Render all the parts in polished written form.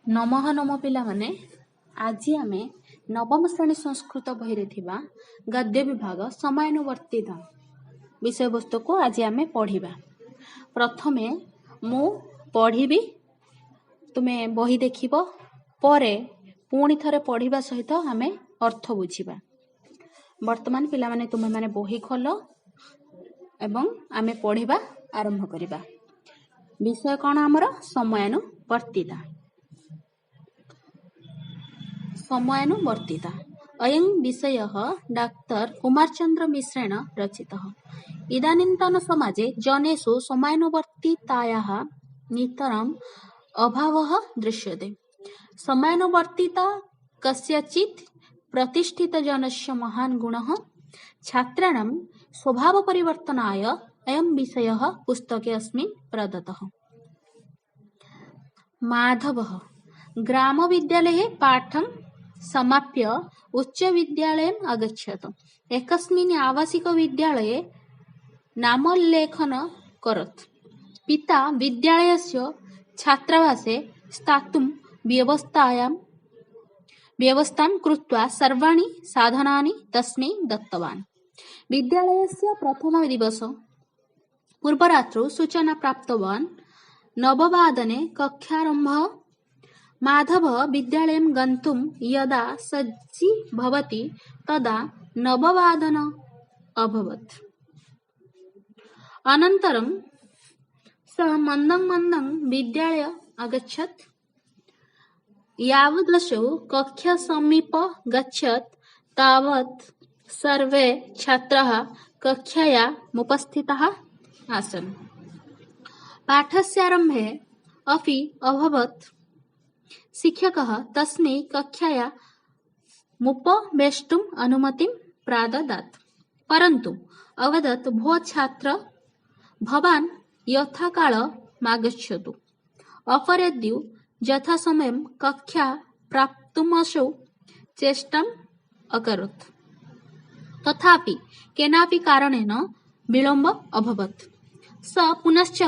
ନମଃ ନମ ପିଲାମାନେ, ଆଜି ଆମେ ନବମ ଶ୍ରେଣୀ ସଂସ୍କୃତ ବହିରେ ଥିବା ଗଦ୍ୟ ବିଭାଗ ସମୟାନୁବର୍ତ୍ତିତା ବିଷୟବସ୍ତୁକୁ ଆଜି ଆମେ ପଢ଼ିବା। ପ୍ରଥମେ ମୁଁ ପଢ଼ିବି, ତୁମେ ବହି ଦେଖିବ, ପରେ ପୁଣି ଥରେ ପଢ଼ିବା ସହିତ ଆମେ ଅର୍ଥ ବୁଝିବା। ବର୍ତ୍ତମାନ ପିଲାମାନେ, ତୁମେମାନେ ବହି ଖୋଲ ଏବଂ ଆମେ ପଢ଼ିବା ଆରମ୍ଭ କରିବା। ବିଷୟ କ'ଣ ଆମର? ସମୟାନୁବର୍ତ୍ତିତା। ସମୟାନୁବର୍ତ୍ତିତା ଅୟଂ ବିଷୟः ଡାକ୍ତର କୁମାରଚନ୍ଦ୍ର ମିଶ୍ରେଣ ରଚିତः। ଇଦାନୀନ୍ତନ ସମାଜେ ଜନେଷୁ ସମୟାନୁବର୍ତ୍ତିତାୟାः ନିତରାम् ଅଭାବः ଦୃଶ୍ୟते। ସମୟାନୁବର୍ତ୍ତିତା କସ୍ୟଚିत् ପ୍ରତିଷ୍ଠିତଜନସ୍ୟ ମହାନ୍ ଗୁଣः। ଛାତ୍ରାणां स्वभावपरिवर्तनाय अयं विषयः पुस्तके अस्मिन् प्रदत्तः। माधवः ग्रामविद्यालये पाठं समाप्य उच्चविद्यालयम् अगच्छत्। एकस्मिन् आवासिकविद्यालये नामोल्लेखनमकरोत्। पिता विद्यालयस्य छात्रावासे स्थातुं व्यवस्थां कृत्वा सर्वाणि साधनानि तस्मै दत्तवान्। विद्यालयस्य प्रथमदिवस पूर्वरात्रौ सूचना प्राप्तवान्। नववादने कक्षारम्भः। माधवः विद्यालयं गन्तुं यदा सज्जीभवति तदा नववादनम् अभवत्। अनन्तरं सः मन्दं मन्दं विद्यालयम् अगच्छत्। यावदसौ कक्षासमीपमगच्छत् तावत् सर्वे छात्राः कक्षायामुपस्थिताः आसन्। पाठस्यारम्भः अपि अभवत्। शिक्षकः तस्मै कक्षायामुपवेष्टुम् अनुमतिं प्राददात्, परन्तु अवदत्, भो छात्र, भवान् यथाकालमागच्छतु। अपरेद्युः यथासमयं कक्षा प्राप्तुमसौ चेष्टाम् अकरोत्। तथापि केनापि कारणेन विलम्बः अभवत्। स पुनश्च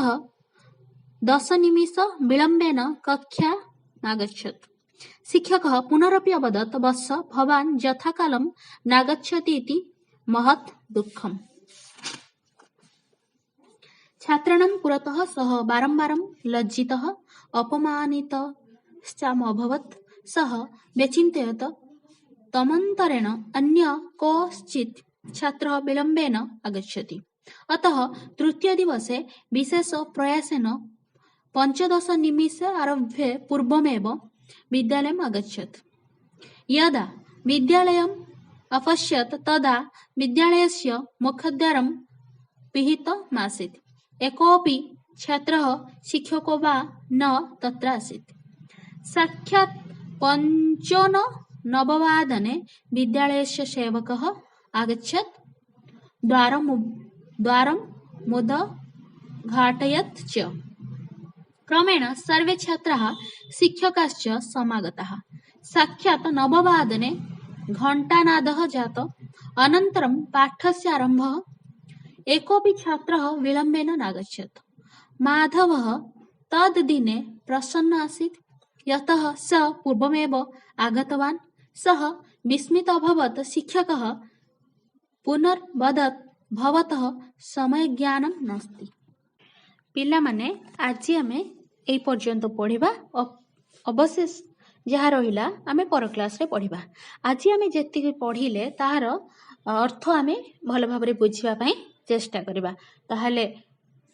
10 निमिषविलम्बेन कक्षामागच्छत्। शिक्षकः पुनरपि अवदत्, वत्स, भवान् यथाकालं नागच्छतीति महत् दुःखम्। छात्राणां पुरतः सः बारम्बारं लज्जितः अपमानितश्चाभवत्। सः व्यचिन्तयत्, तमन्तरेण अन्यः कश्चित् छात्रः विलम्बेन आगच्छति। अतः तृतीयदिवसे विशेषप्रयासेन 15 निमिषारम्भे पूर्वमेव विद्यालयम् अगच्छत्। यदा विद्यालयम् अपश्यत् तदा विद्यालयस्य मुख्यद्वारं पिहितमासीत्। एकोऽपि छात्रः शिक्षको वा न तत्र आसीत्। साक्षात् 8:45 वादने विद्यालयस्य सेवकः आगच्छत्, द्वारमुदघाटयत् च। क्रमेण सर्वे छात्राः शिक्षकाश्च समागताः। साक्षात् 9 वादने घण्टानादः जातः। अनन्तरं पाठस्य आरम्भः। एकोऽपि छात्रः विलम्बेन नागच्छत्। माधवः तद्दिने प्रसन्न आसीत्, यतः सः पूर्वमेव आगतवान्। सः विस्मितः अभवत्। शिक्षकः पुनरवदत्, भवतः समयज्ञानं नास्ति। ପିଲାମାନେ, ଆଜି ଆମେ ଏଇ ପର୍ଯ୍ୟନ୍ତ ପଢ଼ିବା। ଅବଶେଷ ଯାହା ରହିଲା ଆମେ ପର କ୍ଲାସରେ ପଢ଼ିବା। ଆଜି ଆମେ ଯେତିକି ପଢ଼ିଲେ ତାହାର ଅର୍ଥ ଆମେ ଭଲ ଭାବରେ ବୁଝିବା ପାଇଁ ଚେଷ୍ଟା କରିବା। ତାହେଲେ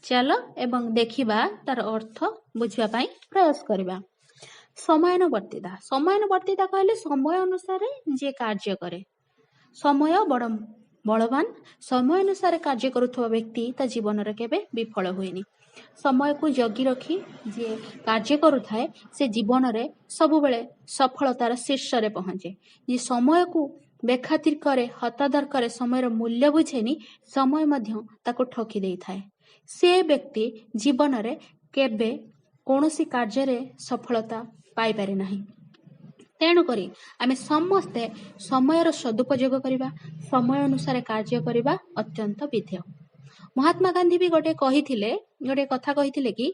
ଚାଲ ଏବଂ ଦେଖିବା, ତାର ଅର୍ଥ ବୁଝିବା ପାଇଁ ପ୍ରୟାସ କରିବା। ସମୟାନୁବର୍ତ୍ତିତା। ସମୟାନୁବର୍ତ୍ତିତା କହିଲେ ସମୟ ଅନୁସାରେ ଯିଏ କାର୍ଯ୍ୟ କରେ। ସମୟ ବଡ଼ ବଳବାନ। ସମୟ ଅନୁସାରେ କାର୍ଯ୍ୟ କରୁଥିବା ବ୍ୟକ୍ତି ତା ଜୀବନରେ କେବେ ବିଫଳ ହୁଏନି। ସମୟକୁ ଜଗି ରଖି ଯିଏ କାର୍ଯ୍ୟ କରୁଥାଏ, ସେ ଜୀବନରେ ସବୁବେଳେ ସଫଳତାର ଶୀର୍ଷରେ ପହଞ୍ଚେ। ଯିଏ ସମୟକୁ ବେଖାତିର କରେ, ହତାଦର କରେ, ସମୟର ମୂଲ୍ୟ ବୁଝେନି, ସମୟ ମଧ୍ୟ ତାକୁ ଠକି ଦେଇଥାଏ। ସେ ବ୍ୟକ୍ତି ଜୀବନରେ କେବେ କୌଣସି କାର୍ଯ୍ୟରେ ସଫଳତା ପାଇପାରେ ନାହିଁ। ତେଣୁକରି ଆମେ ସମସ୍ତେ ସମୟର ସଦୁପଯୋଗ କରିବା, ସମୟ ଅନୁସାରେ କାର୍ଯ୍ୟ କରିବା ଅତ୍ୟନ୍ତ ବିଧେୟ। ମହାତ୍ମା ଗାନ୍ଧୀ ବି ଗୋଟେ କହିଥିଲେ, ଗୋଟେ କଥା କହିଥିଲେ କି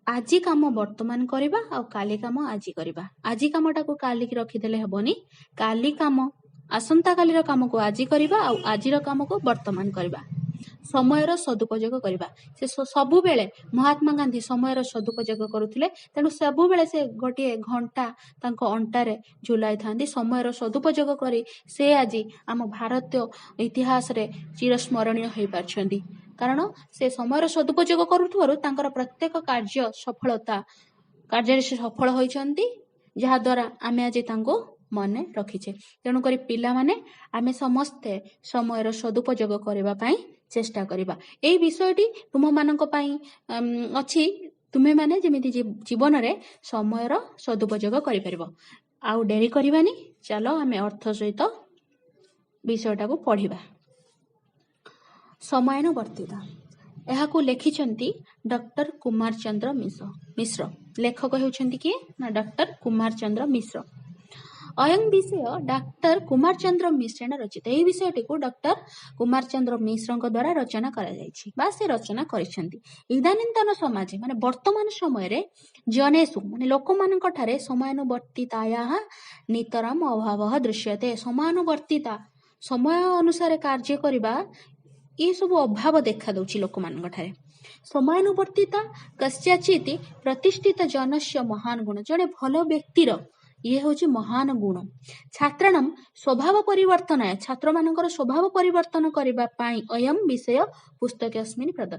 ଆଜି କାମ ବର୍ତ୍ତମାନ କରିବା ଆଉ କାଲି କାମ ଆଜି କରିବା। ଆଜି କାମଟାକୁ କାଲିକି ରଖିଦେଲେ ହେବନି। କାଲି କାମ, ଆସନ୍ତାକାଲିର କାମକୁ ଆଜି କରିବା ଆଉ ଆଜିର କାମକୁ ବର୍ତ୍ତମାନ କରିବା। ସମୟର ସଦୁପଯୋଗ କରିବା। ସେ ସବୁବେଳେ, ମହାତ୍ମା ଗାନ୍ଧୀ ସମୟର ସଦୁପଯୋଗ କରୁଥିଲେ। ତେଣୁ ସବୁବେଳେ ସେ ଗୋଟିଏ ଘଣ୍ଟା ତାଙ୍କ ଅଣ୍ଟାରେ ଝୁଲାଇଥାନ୍ତି। ସମୟର ସଦୁପଯୋଗ କରି ସେ ଆଜି ଆମ ଭାରତୀୟ ଇତିହାସରେ ଚିରସ୍ମରଣୀୟ ହେଇପାରିଛନ୍ତି, କାରଣ ସେ ସମୟର ସଦୁପଯୋଗ କରୁଥିବାରୁ ତାଙ୍କର ପ୍ରତ୍ୟେକ କାର୍ଯ୍ୟ ସଫଳତା, କାର୍ଯ୍ୟରେ ସେ ସଫଳ ହୋଇଛନ୍ତି, ଯାହାଦ୍ୱାରା ଆମେ ଆଜି ତାଙ୍କୁ ମନେ ରଖିଛେ। ତେଣୁକରି ପିଲାମାନେ, ଆମେ ସମସ୍ତେ ସମୟର ସଦୁପଯୋଗ କରିବା ପାଇଁ ଚେଷ୍ଟା କରିବା। ଏଇ ବିଷୟଟି ତୁମମାନଙ୍କ ପାଇଁ ଅଛି, ତୁମେମାନେ ଯେମିତି ଜୀବନରେ ସମୟର ସଦୁପଯୋଗ କରିପାରିବ। ଆଉ ଡେରି କରିବାନି, ଚାଲ ଆମେ ଅର୍ଥ ସହିତ ବିଷୟଟାକୁ ପଢିବା। ସମୟାନୁବର୍ତ୍ତିତା, ଏହାକୁ ଲେଖିଛନ୍ତି ଡକ୍ଟର କୁମାର ଚନ୍ଦ୍ର ମିଶ୍ର। ଲେଖକ ହେଉଛନ୍ତି କିଏ ନା ଡକ୍ଟର କୁମାର ଚନ୍ଦ୍ର ମିଶ୍ର। ଅୟଂ ବିଷୟ ଡାକ୍ତର କୁମାର ଚନ୍ଦ୍ର ମିଶ୍ରେଣ ରଚିତ। ଏହି ବିଷୟଟିକୁ ଡକ୍ଟର କୁମାର ଚନ୍ଦ୍ର ମିଶ୍ରଙ୍କ ଦ୍ୱାରା ରଚନା କରାଯାଇଛି ବା ସେ ରଚନା କରିଛନ୍ତି। ଇଦାନୀନ୍ତନ ସମାଜେ, ମାନେ ବର୍ତ୍ତମାନ ସମୟରେ, ଜନେଷୁ, ମାନେ ଲୋକମାନଙ୍କ ଠାରେ, ସମୟାନୁବର୍ତ୍ତିତାୟାଃ ନିତରାମ ଅଭାବ ଦୃଶ୍ୟତେ। ସମୟାନୁବର୍ତ୍ତିତା, ସମୟ ଅନୁସାରେ କାର୍ଯ୍ୟ କରିବା, ଏସବୁ ଅଭାବ ଦେଖା ଦଉଛି ଲୋକମାନଙ୍କ ଠାରେ। ସମୟାନୁବର୍ତ୍ତିତା କସ୍ୟଚିତ୍ ପ୍ରତିଷ୍ଠିତ ଜନସ୍ୟ ମହାନ ଗୁଣ। ଜଣେ ଭଲ ବ୍ୟକ୍ତିର ଇଏ ହେଉଛି ମହାନ ଗୁଣ। ଛାତ୍ରାଣମ୍ ସ୍ୱଭାବ ପରିବର୍ତ୍ତନାୟ, ଛାତ୍ରମାନଙ୍କର ସ୍ୱଭାବ ପରିବର୍ତ୍ତନ କରିବା ପାଇଁ, ଅୟମ୍ ବିଷୟ ପୁସ୍ତକସ୍ମିନ୍ ପ୍ରଦ।